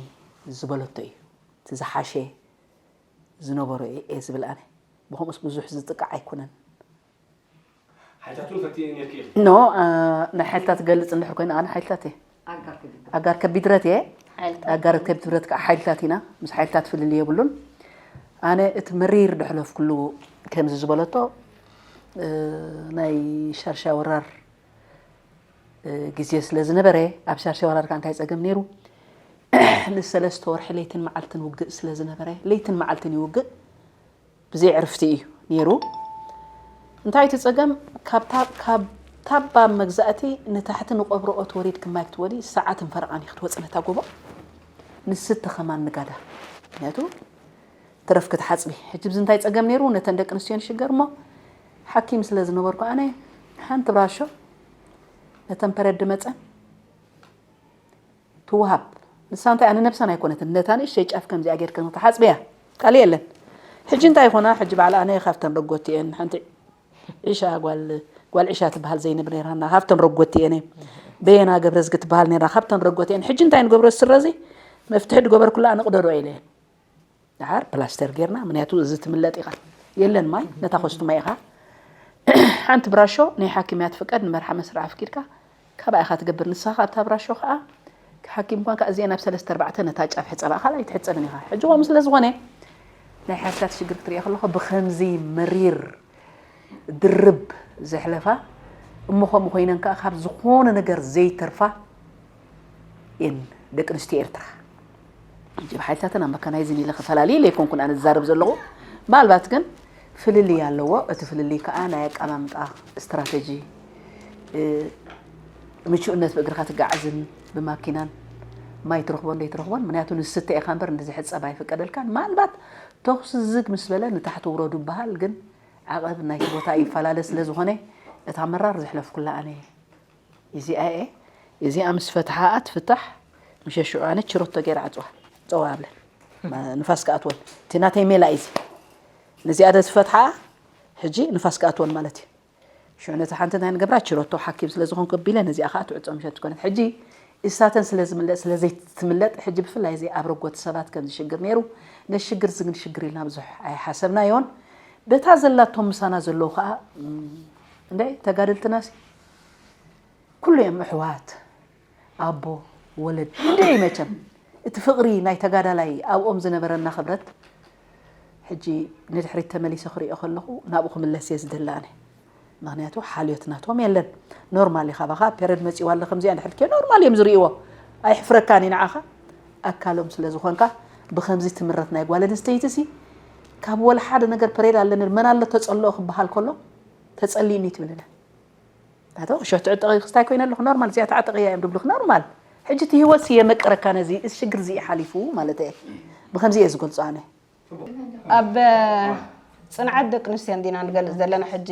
ዝበለቶ እዩ እቲ ዝሓሸ ዝነበሮ እየ ዝብል ኣነ ብከምኡስ ብዙሕ ዝጥቃዕ ኣይኮነን ሓይልታት እውን ፈትየ ነርኪ ኢኺ። ኖ ናይ ሓይልታት ገልፅ እንድሕር ኮይነ ኣነ ሓይልታት እየ ኣጋር ከቢድ ብረት እየ ኣጋር ከቢድ ብረት ከዓ ሓይልታት ኢና ምስ ሓይልታት ፍልል የብሉን ኣነ እቲ መሪር ድሕለፍኩሉ ከምዚ ዝበለቶ ናይ ሻርሻ ወራር ግዜ ስለ ዝነበረ ኣብ ሻርሻ ወራር ከዓ እንታይ ፀገም ነይሩ ንሰለስተ ወርሒ ለይትን መዓልትን ውግእ ስለ ዝነበረ ለይትን መዓልትን ይውግእ ብዘይ ዕርፍቲ እዩ ነይሩ። እንታይ እቲ ጸገም ካብ ታባ መግዛእቲ ንታሕቲ ንቆብሮ ኦት ወሪድኪ ማይ ክትወዲ ሰዓትን ፈረቓን እዩ ክትወጺ ነታ ጎቦ ንስቲ ከማን ንጋዳ ምክንያቱ ተረፍ ክትሓጽቢ ሕጂ ብዚ እንታይ ጸገም ነይሩ ነተን ደቂ ኣንስትዮ ንሽገር እሞ ሓኪም ስለ ዝነበርኩ ኣነ ሓንቲ ብራሾ ነተን ፐረድ መጸን ትወሃብ ንሳ እንታይ ኣነ ነብሰን ኣይኮነትን ነታ ንእሽተይ ጫፍ ከምዚኣ ጌርክን ክትሓጽብያ ካልእ የለን ሕጂ እንታይ ይኾና ሕጂ ባዕላ ኣነ ካብተን ረጎቲ እየን ሓንቲ ዒሻ ጓል ጓል ዒሻ ትበሃል ዘይንብ ነይራና ካብተን ረጎቲ እየን በየና ገብረዝጊ ትበሃል ነይራ ካብተን ረጎቲ እየን ሕጂ እንታይ ንገብሮ ስረዚ መፍትሒ ድገበርኩላ ኣነ ቅደዶ ኢለ እየን ደሓር ፕላስተር ጌርና ምክንያቱ እዚ ትምለጥ ኢኻ የለን ማይ ነታ ኮስቱማ ኢኻ ሓንቲ ብራሾ ናይ ሓኪም እያ ትፍቀድ ንመርሓ መስርዓ ኣፍቂድካ ካባኣ ኢኻ ትገብር ንስኻ ኣብታ ብራሾ ከዓ ሓኪም ኮንካ እዚኤን ኣብ ሰለስተ ኣርባዕተ ነታ ጫፍ ሕፀባ ካልኣይ ትሕፀብን ኢኻ ሕጂ ከምኡ ስለ ዝኾነ ናይ ሓይልታት ሽግር ክትሪኦ ከለኹ ብኸምዚ መሪር ድርብ ዘሕለፋ እሞ ከምኡ ኮይነን ከዓ ካብ ዝኾነ ነገር ዘይተርፋ እየን ደቂ ኣንስትዮ ኤርትራ ሕጂ ብሓይልታተን ኣብ መካናይዝን ኢለ ከፈላሊ ኢለ ኣይኮንኩን ኣነ ዝዛረብ ዘለኹ ምናልባት ግን ፍልልይ ኣለዎ። እቲ ፍልልይ ከዓ ናይ ኣቀማምጣ ስትራተጂ፣ ምቹእነት ብእግርኻ ትጋዓዝን ብማኪናን ማይ ትረኽቦን ዘይትረኽቦን፣ ምክንያቱ ንስተ ኢኻ እምበር ንዝሕፀብ ኣይፍቀደልካን። ምናልባት ተኹሲ ዝግ ምስ በለ ንታሕቲ ውረዱ ይበሃል፣ ግን ዓቐብ ናይቲ ቦታ ይፈላለ ስለ ዝኾነ እታ መራር ዘሕለፍኩላ ኣነ እየ። እዚኣ እየ። እዚኣ ምስ ፈትሓኣ ትፍታሕ። ምሸ ሽዑ ኣነ ችሮቶ ገይረ ዓፅዋ ፀዋ ኣብለን ንፋስ ክኣትወን። እቲ ናተይ ሜላ እዩ እዚ። ነዚኣ ደ ዝፈትሓኣ ሕጂ ንፋስ ክኣትወን ማለት እዩ። ሽዑ ነቲ ሓንቲ እንታይ ንገብራ፣ ችሮቶ ሓኪም ስለ ዝኾንኩ ኣቢለ ነዚኣ ከዓ ትዕጾ ምሸት ትኮነት። ሕጂ እሳተን ስለ ዝምለጥ፣ ስለ ዘይትምለጥ፣ ሕጂ ብፍላይ እዚ ኣብ ረጎት ሰባት ከምዚ ሽግር ነይሩ። ነዚ ሽግር እዚ ግን ሽግር ኢልና ብዙሕ ኣይሓሰብናዮን። በታ ዘላቶም ምሳና ዘለዉ ከዓ፣ እም፣ እንደ ተጋደልትናሲ ኩሉ እዮም ኣሕዋት፣ ኣቦ፣ ወለድ። እንደ መቸም እቲ ፍቕሪ ናይ ተጋዳላይ ኣብኦም ዝነበረና ክብረት ሕጂ ንድሕሪት ተመሊሰ ክሪኦ ከለኹ ናብኡ ክምለስ እየ ዝደሊ ኣነ። ምክንያቱ ሓልዮት ናቶም የለን። ኖርማል እዩ፣ ካባኻ ፔረድ መፂዋ ኣሎ ከምዚኣ እንድሕር ትኬ ኖርማል እዮም ዝርእይዎ። ኣይሕፍረካን እዩ ንዓኻ። ኣካሎም ስለ ዝኾንካ ብኸምዚ ትምረት ናይ ጓል ኣንስተይቲ ሲ ካብ ወላ ሓደ ነገር ፐሬድ ኣለኒ መን ኣሎ ተፀልኦ ክበሃል ከሎ ተፀሊኒ ትብልና። ኣቶ ሸት ዕጥቂ ክስታይ ኮይነ ኣለኹ ኖርማል፣ እዚኣ ተዓጥቂ እያ እዮም ድብሉኽ ኖርማል። ሕጂ እቲ ህይወት የመቀረካ ነዚ እዚ ሽግር እዚ ሓሊፉ ማለት እየ። ብኸምዚ እየ ዝገልጾ ኣነ። ኣብ ጽንዓት ደቂ ኣንስትዮ እንዲና ንገልጽ ዘለና ሕጂ፣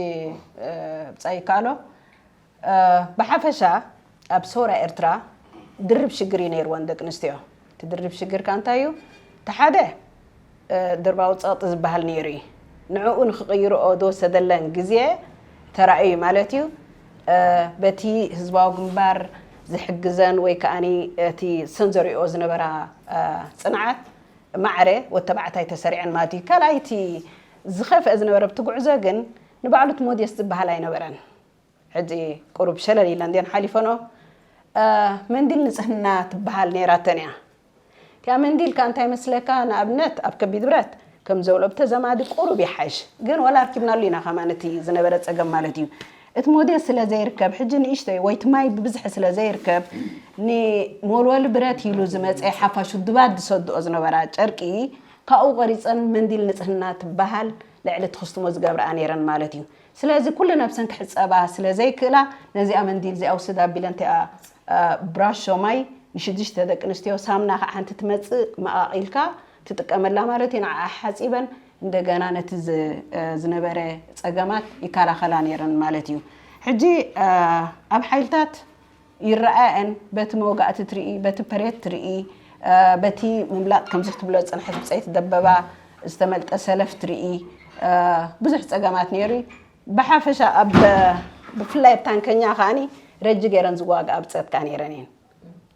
እ፣ ብጻይ ይከኣሎ፣ እ፣ ብሓፈሻ ኣብ ሰውራ ኤርትራ ድርብ ሽግር እዩ ነይርወን ደቂ ኣንስትዮ። እቲ ድርብ ሽግር ከ እንታይ እዩ? እቲ ሓደ፣ እ፣ ድርባዊ ጸቕጢ ዝበሃል ነይሩ እዩ። ንዕኡ ንኽቕይርኦ ዝወሰደለን ግዜ ተራእዩ ማለት እዩ። እ፣ በቲ ህዝባዊ ግንባር ዝሕግዘን ወይ ከኣኒ እቲ ሰን ዘሪኦ ዝነበራ፣ እ፣ ጽንዓት ማዕረ ወተባዕታይ ተሰሪዐን ማለት እዩ። ካልኣይ እቲ ዝኸፍአ ዝነበረ ብትጉዕዞ ግን ንባዕሉ እቲ ሞዴስ ዝበሃል ኣይነበረን። ሕጂ ቁሩብ ሸለል ኢለን እንድየን ሓሊፈንኦ። እ፣ መንዲል ንጽህና ትበሃል ነይራተን እያ። እቲኣ መንዲል ከኣ እንታይ መስለካ፣ ንኣብነት ኣብ ከቢድ ብረት ከም ዘብሎ ብተዘማዲ ቁሩብ ይሓይሽ፣ ግን ዋላ ኣርኪብናሉ ኢና ከማን እቲ ዝነበረ ጸገም ማለት እዩ። እቲ ሞዴስ ስለ ዘይርከብ፣ ሕጂ ንእሽተይ ወይ እቲ ማይ ብብዝሒ ስለ ዘይርከብ፣ ንመወልወሊ ብረት ኢሉ ዝመጸ ሓፋሽ ውድባት ዝሰድኦ ዝነበራ ጨርቂ ካብኡ ቆሪጸን መንዲል ንጽህና ትበሃል ልዕሊ እቲ ክስትሞ ዝገብርኣ ነይረን ማለት እዩ። ስለዚ ኩሉ ነብሰን ክሕጸባ ስለ ዘይክእላ ነዚኣ መንዲል እዚኣ ውስድ ኣቢለን እቲኣ፣ እ፣ ብራሾ ማይ ንሽዱሽተ ደቂ ኣንስትዮ ሳምና ከዓ ሓንቲ ትመጽእ መቓቒልካ ትጥቀመላ ማለት እዩ። ንዓኣ ሓጺበን እንደገና ነቲ ዝ-፣ እ፣ ዝነበረ ጸገማት ይከላኸላ ነይረን ማለት እዩ። ሕጂ፣ እ፣ ኣብ ሓይልታት ይረኣየን በቲ መወጋእቲ ትርኢ፣ በቲ ፐሬድ ትርኢ፣ እ፣ በቲ ምምላጥ ከምዚ ክትብሎ ዝጸንሐት ብጸይቲ ደበባ ዝተመልጠ ሰለፍ ትርኢ፣ እ፣ ብዙሕ ጸገማት ነይሩ እዩ። ብሓፈሻ ኣብ፣ ብፍላይ ኣብ ታንከኛ ከኣኒ ረጂ ገይረን ዝዋግኣ ብጸት ከኣ ነይረን እየን።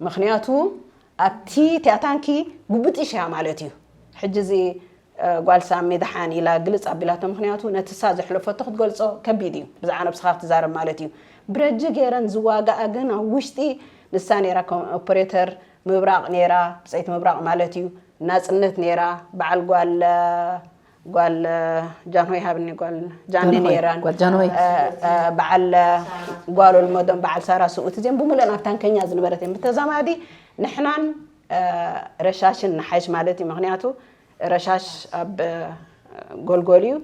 ምኽንያቱ ኣብቲ እቲኣ ታንኪ ጉብጢሽ እያ ማለት እዩ። ሕጂ እዚ እ፣ ጓል ሳሚ ደሓን ኢላ ግልጽ ኣቢላቶ። ምኽንያቱ ነቲ እሳ ዘሕለፈቶ ክትገልጾ ከቢድ እዩ፣ ብዛዕባ ነብስኻ ክትዛረብ ማለት እዩ። ብረጂ ገይረን ዝዋጋኣ ግን ኣብ ውሽጢ ንሳ ነይራ፣ ከም ኦፐሬተር ምብራቕ ነይራ፣ ብጸይቲ ምብራቕ ማለት እዩ። ናጽነት ነይራ፣ በዓል ጓል፣ ጓል ጃንሆይ ሃብኒ፣ ጓል ጃኒ ጃንሆይ፣ ነይራን፣ ጓል ጃንሆይ። እ፣ እ፣ በዓል ጓል ወልመዶም፣ በዓል ሳራ ስውእቲ፣ እዚኦም ብምሉእን ኣብ ታንከኛ ዝነበረት እየን። ብተዛማዲ ንሕናን፣ እ፣ ረሻሽን ንሓይሽ ማለት እዩ። ምኽንያቱ ረሻሽ ኣብ፣ እ፣ ጎልጎል እዩ፣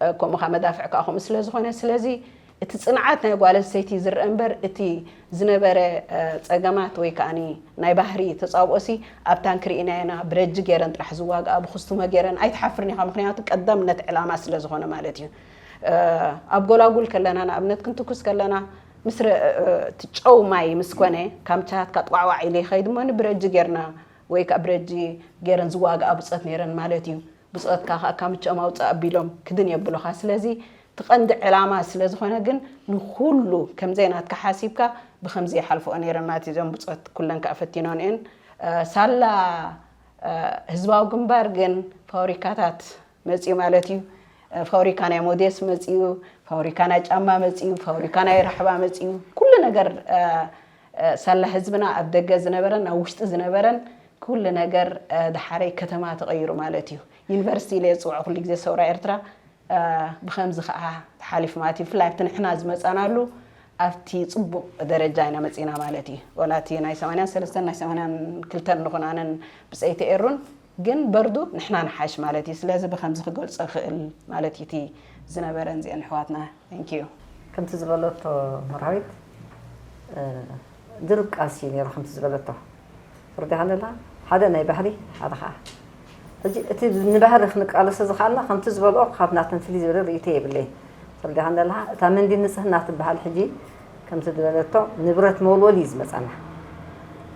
እ፣ ከምኡ ኸዓ መዳፍዕ ከዓ ከምኡ ስለ ዝኾነ፣ ስለዚ እቲ ጽንዓት ናይ ጓል ኣንስተይቲ ዝረአ እምበር እቲ ዝነበረ፣ እ፣ ጸገማት ወይ ከኣኒ ናይ ባህሪ ተጻብኦሲ ኣብ ታንክ ርኢናዮ ኢና። ብረጂ ገይረን ጥራሕ ዝዋግኣ፣ ብኩስትሞ ገይረን ኣይትሓፍርን ኢኻ፣ ምኽንያቱ ቀዳምነት ዕላማ ስለ ዝኾነ ማለት እዩ። እ፣ ኣብ ጎላጉል ከለና ንኣብነት ክንትኩስ ከለና ምስ ረ-፣ እ፣ እቲ ጨው ማይ ምስ ኮነ ካምቻትካ ጥዋዕዋዕ ኢሉ ይኸይድ እሞ ንብረጂ ገይርና ወይ ከዓ ብረጂ ገይረን ዝዋግኣ ብጾት ነይረን ማለት እዩ። ብጾትካ ከዓ ካምችኦም ኣውፅእ ኣቢሎም ክድን የብሉኻ። ስለዚ እቲ ቀንዲ ዕላማ ስለ ዝኾነ ግን ንኹሉ ከምዘይ ናትካ ሓሲብካ ብኸምዚ ይሓልፍኦ ነይረን ማለት እዩ። እዞም ብጾት ኩለን ከዓ ፈቲኖን እየን። እ፣ ሳላ፣ እ፣ ህዝባዊ ግንባር ግን ፋብሪካታት መፅዩ ማለት እዩ። እ፣ ፋብሪካ ናይ ሞዴስ መፅዩ፣ ፋብሪካ ናይ ጫማ መፅዩ፣ ፋብሪካ ናይ ራሕባ መፅዩ። ኩሉ ነገር፣ እ፣ እ፣ ሳላ ህዝብና ኣብ ደገ ዝነበረን ኣብ ውሽጢ ዝነበረን ኩሉ ነገር፣ እ፣ ደሓረይ ከተማ ተቐይሩ ማለት እዩ። ዩኒቨርሲቲ ኢለ ዝፅውዖ ኩሉ ግዜ ሰውራ ኤርትራ፣ እ፣ ብኸምዚ ከዓ ተሓሊፉ ማለት እዩ። ብፍላይ ኣብቲ ንሕና ዝመፃናሉ ኣብቲ ፅቡቕ ደረጃ ኢና መፂና ማለት እዩ። ወላ እቲ ናይ ሰማንያን ሰለስተን ናይ ሰማንያን ክልተን ንኹን ኣነን ብፀይቲ ኤሩን ግን በርዱ ንሕና ንሓሽ ማለት እዩ። ስለዚ ብከምዚ ክገልጾ ይኽእል ማለት እዩ እቲ ዝነበረን እዚአን ኣሕዋትና። Thank you። ከምቲ ዝበለቶ መርሃዊት ድርብ ቃልሲ እዩ ነይሩ። ከምቲ ዝበለቶ ፍርዲ ሃለላ ሓደ ናይ ባህሊ ሓደ ከዓ ሕጂ እቲ ንባህሊ ክንቃለሶ ዝኽኣልና ከምቲ ዝበልኦ ካብ ናተን ፍልይ ዝበለ ርእይቶ የብለይን። ፍርዲ ሃለላ እታ መንዲ ንፅህና ትበሃል ሕጂ ከምቲ ዝበለቶ ንብረት መወልወል እዩ ዝመፃና።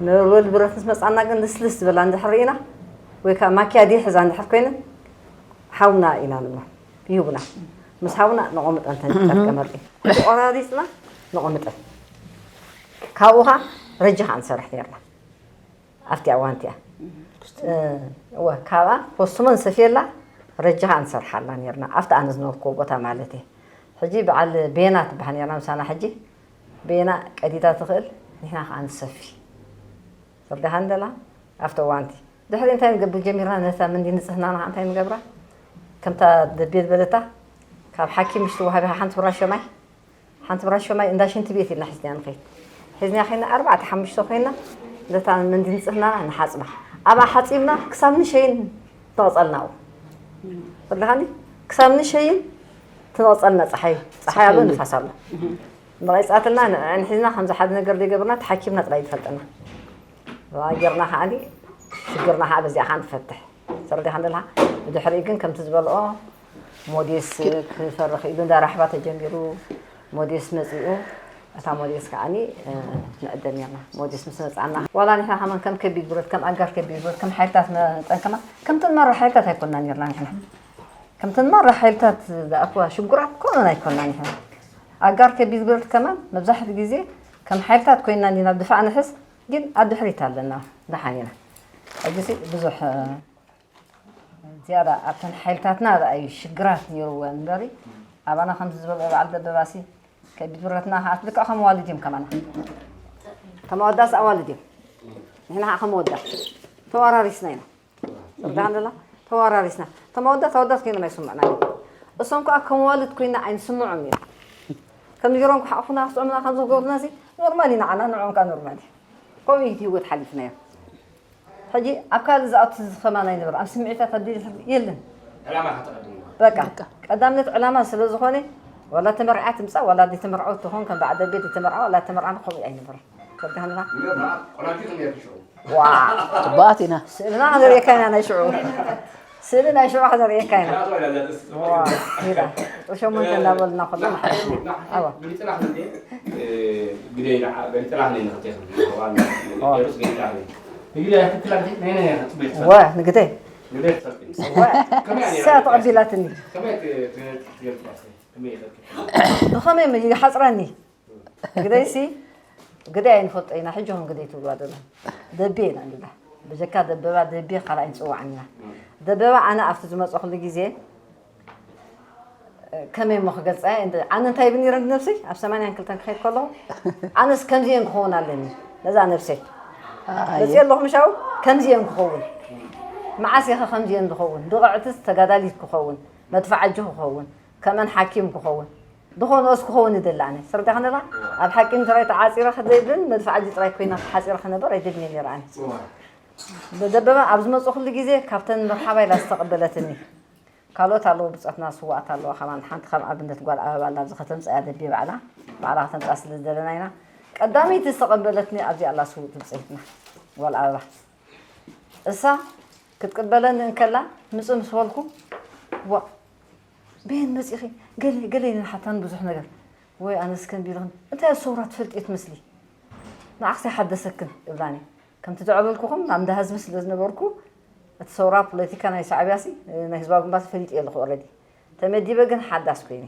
መወልወል ብረት ምስ መፃና ግን ልስልስ ዝበላ እንድሕር ርኢና ወይ ከዓ ማኪያዲ ሕዛ እንድሕር ኮይነን ሓውና ኢና ንብሎ ይህቡና። ምስ ሓውና ነቐምጠን ተን ጨርቀ መርቂ ሕጂ ቆራሪፅና ነቐምጠን። ካብኡ ኸዓ ረጂ ኸዓ ንሰርሕ ነርና ኣብቲ ኣዋን እቲኣ። እወ ካብኣ ኮስትሞ ንሰፍየላ ረጂ ኸዓ ንሰርሓላ ነርና ኣብቲ ኣነ ዝነበርክዎ ቦታ ማለት እየ። ሕጂ በዓል ቤና ትበሃል ነርና ምሳና ሕጂ ቤና ቀዲዳ ትኽእል ንሕና ኸዓ ንሰፊ። ተረዲኻኒ ደላ ኣብቲ እዋንቲ ድሕሪ እንታይ ንገብር ጀሚርና ነታ ምንዲ ንፅህናና ከዓ እንታይ ንገብራ ከምታ ደቤት በለታ ካብ ሓኪም ምሽ ትወሃቢኻ ሓንቲ ብራሾ ማይ ሓንቲ ብራሾ ማይ እንዳ ሽንቲ ቤት ኢልና ሒዝና ንኸይድ ሒዝና ኮይና ኣርባዕተ ሓሙሽተ ኮይና ነታ ምንዲ ንፅህናና ንሓፅባ ኣብኣ ሓፂብና ክሳብ ንሸይን ተቐፀልና ው ተረዲኻኒ ክሳብ ንሸይን ትነቕፀልና ፀሓይ ፀሓይ ኣሎ ንፋስ ኣሎ መቐይፃትና ንዕን ሒዝና ከምዚ ሓደ ነገር ዘይገብርና ተሓኪምና ጥራይ ዝፈልጠና ጌርና ከዓ ሽግርና ከዓ በዚኣ ከዓ ንፈትሕ ተረዲኻ እንደለካ ብድሕሪኡ ግን ከምቲ ዝበልኦ ሞዴስ ክፈርኽ ኢሉ እንዳ ራሕባ ተጀሚሩ ሞዴስ መፂኡ እታ ሞዴስ ከዓ ንዕደም ኔርና ሞዴስ ምስ መፃና ዋላ ንሕና ከማን ከም ከቢድ ብረት ከም ኣጋር ከቢድ ብረት ከም ሓይልታት መጠን ከማን ከምቲ ንመራ ሓይልታት ኣይኮንና ኔርና ንሕና ከምቲ ንመራ ሓይልታት ዝኣክዋ ሽጉራት ኮነን ኣይኮንና ንሕና ኣጋር ከቢድ ብረት ከማን መብዛሕትኡ ግዜ ከም ሓይልታት ኮይንና እንዲና ድፋዕ ንሕዝ ግን ኣብ ድሕሪት ኣለና ደሓን ኢና ሕጂሲ ብዙሕ ዝያዳ ኣብተን ሓይልታትና ርኣዩ ሽግራት ነይርዎ እምበሪ ኣባና ከምዚ ዝበልኦ በዓል ደበባሲ ከቢድ ብረትና ከዓ ልክዕ ከም ኣዋልድ እዮም ከማና ከም ኣወዳስ ኣዋልድ እዮም ንሕና ከዓ ከም ኣወዳት ተወራሪስና ኢና ዳንደላ ተወራሪስና ተማወዳት ኣወዳት ኮይኖም ኣይስምዑና እዮም እሶም ከዓ ከም ኣዋልድ ኮይና ኣይንስምዖም እዮም ከም ጌሮም ክሓቑፉና ክስዕሙና ከም ዝገብሩና ሲ ኖርማል ኢና ዓና ንዕኦም ከዓ ኖርማል እዩ ከምኡ እዩ ህይወት ሓሊፍናዮ ሕጂ ኣብ ካልእ ዝኣቱ ዝኸማን ኣይንበር ኣብ ስምዒታት ኣቢሉ የለን ዕላማ ከተቐድምና በቃ ቀዳምነት ዕላማ ስለ ዝኾነ ዋላ ተመርዓ ትምፃእ ዋላ ዘይተመርዓወት ትኾን ከም በዓል ደቤት ዘይተመርዓ ዋላ ተመርዓና ከምኡ ኣይንበርን ተብዳህልና ንገርና ቆላጁ ክንገር ሽዑ ዋ ጽቡቓት ኢና ስእልና ከነርእየካ ኢና ናይ ሽዑ ስእሊ ናይ ሽዑ ከነርእየካ ኢና ዋ ኢላ ሸሞንተ እናበልና ከሎ ንሓልፍ ኢና ኣዋ ግደይ በሊጥና ክንደይ ንኽቴ ክንደይ ሩስ ገይጣ ክንደይ ንግደይ ክትክላ ክንደይ ናይ ናይ ክትበይ ወ ንግደይ ንግደይ ትፈልጥ ወ ከመይ እያ እሳ ተቐቢላትኒ ከመይ ትገልጽ ከመይ ይኸልክ ብኸመይ ይሓፅረኒ ግደይሲ ግደይ ኣይንፈልጦ ኢና ሕጂ ኹም ግደይ ትብልዋ ደላ ደቤ ኢና ንብላ በጀካ ደበባ ደቤ ካልኣይ ንፅዋዕን ኢና ደበባ ኣነ ኣብቲ ዝመፀኹሉ ግዜ ከመይ እሞ ክገልፃ ኣነ እንታይ ይብል ነይረ ነብሰይ ኣብ ሰማንያን ክልተን ክኸይድ ከለኹ ኣነስ ከምዚአን ክኸውን ኣለኒ ነዛ ነብሰይ መፅእ ኣለኹ ምሻው ከምዚአን ክኸውን መዓስ ኢኸ ከምዚአን ዝኸውን ብቕዕትስ ተጋዳሊት ክኸውን መድፋዕ ኣጆ ክኸውን ከምአን ሓኪም ክኸውን ዝኾንኦስ ክኸውን ይደሊ ኣነ ስርዳኽ ነላ ኣብ ሓኪም ትራይ ተዓፂረ ክዘይብን መድፋዕ ኣጆ ጥራይ ኮይና ተሓፂረ ክነበር ኣይደልን ነይረ ኣነ ደበባ ኣብ ዝመፅኹሉ ግዜ ካብተን መርሓባ ኢላ ዝተቐበለትኒ ካልኦት ኣለዉ ብፆትና ስዋኣት ኣለዋ ከማን ሓንቲ ከም ኣብነት ጓል ኣበባ ኣላ ኣብዚ ከተምፃያ ደቢ ባዕላ ባዕላ ከተምፃ ስለ ዝደለና ኢና ቀዳመይቲ ዝተቐበለትኒ ኣብዚኣ ኣላ ስውእቲ ብፅሒትና ጓል ኣበባ እሳ ክትቅበለኒ እንከላ ምፅ ምስ በልኩ ዋ በየን መፂኺ ገለ ገለ ኢለን ሓታኒ ብዙሕ ነገር ወይ ኣነስ ከም ቢልኽን እንታይ ሰውራ ትፈልጢ ትመስሊ ንዓኽሲ ሓደሰክን እብላኒ ከምቲ ዘዕበልኩኹም ኣብ እንዳ ህዝቢ ስለ ዝነበርኩ እቲ ሰውራ ፖለቲካ ናይ ሳዕብያሲ ናይ ህዝባዊ ግንባር ፈሊጥ እየ ኣለኹ ኦረዲ ተመዲበ ግን ሓዳስ ኮይነ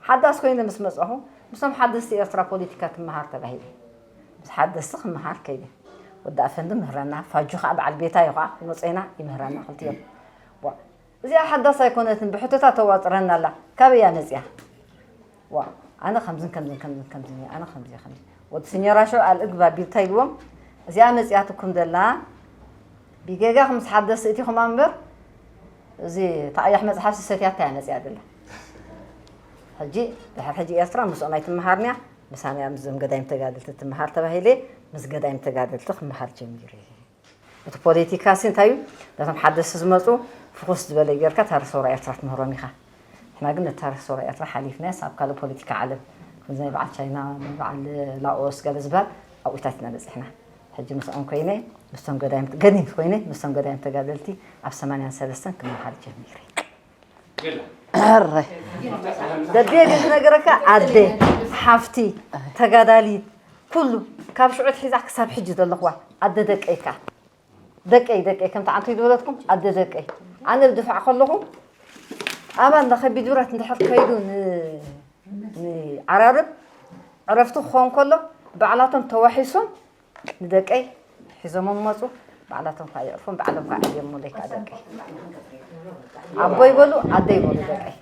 ሓዳስ ኮይነ ምስ መፀኹ ምስቶም ሓደስቲ ኤርትራ ፖለቲካ ትመሃር ተባሂለ ምስ ሓደስቲ ክመሃር ከይደ ወዲ ኣፈንዲ ምህረና ፋጁ ከዓ በዓል ቤታ እዩ ከዓ መፀና ይምህረና ክልቲኦም እዚኣ ሓዳስ ኣይኮነትን ብሕቶታት ተዋጥረና ኣላ ካበይ እያ መፅያ ዋ ኣነ ከምዝን ከምዝን ከምዝን ከምዝን እየ ኣነ ከምዚ ከምዚ ወዲ ስኘራ ሽዑ ኣልእግብ ኣቢልታ ኢልዎም እዚኣ መፅያትኩም ዘላ ብጌጋ ምስ ሓደስ እቲኹም እምበር እዚ ተቐያሕ መፅሓፍ ሰትያታ እያ መፅያ ዘላ ሕጂ ድሕር ሕጂ ኤርትራ ምስኦም ኣይትመሃርንያ ምሳና ምስዞም ገዳይም ተጋደልቲ ትመሃር ተባሂለ ምስ ገዳይም ተጋደልቲ ክመሃር ጀሚረ እቲ ፖለቲካ ሲ እንታይ እዩ? ነቶም ሓደስቲ ዝመፁ ፍኹስ ዝበለ ጌርካ ታሪኽ ሰውራ ኤርትራ ትምህሮም ኢኻ። ንሕና ግን ነቲ ታሪኽ ሰውራ ኤርትራ ሓሊፍናስ ኣብ ካልእ ፖለቲካ ዓለም፣ ከምዚ ናይ በዓል ቻይና፣ ናይ በዓል ላኦስ ገለ ዝበሃል ኣብኡታት ኢና በፂሕና። ሕጂ ምስኦም ኮይነ ምስቶም ገዳይም ገዲም ኮይነ ምስቶም ገዳይም ተጋደልቲ ኣብ ሰማንያን ሰለስተን ክመሃር ጀሚረ። ሕረ ደቤ ግን ክነገረካ ኣደ ሓፍቲ ተጋዳሊት ኩሉ ካብ ሽዑ ኣትሒዛ ክሳብ ሕጂ ዘለኽዋ ኣደ ደቀይካ ደቀይ ደቀይ ከምቲ ዓንቱ ዝበለትኩም ኣደ ደቀይ ኣነ ብድፋዕ ከለኹ ኣባል ንኸቢድ ብረት እንድሕር ከይዱ ንዓራርብ ዕረፍቱ ክኸውን ከሎ ባዕላቶም ተዋሒሶም ንደቀይ ሒዞሞም መፁ። ባዕላቶም ከዓ የዕርፎም ባዕሎም ከዓ እዮም ሞለይ ከዓ ደቀይ ኣቦ ይበሉ ኣደ ይበሉ ደቀይ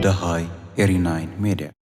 ደሃይ ኤሪ ናይን ሜድያ።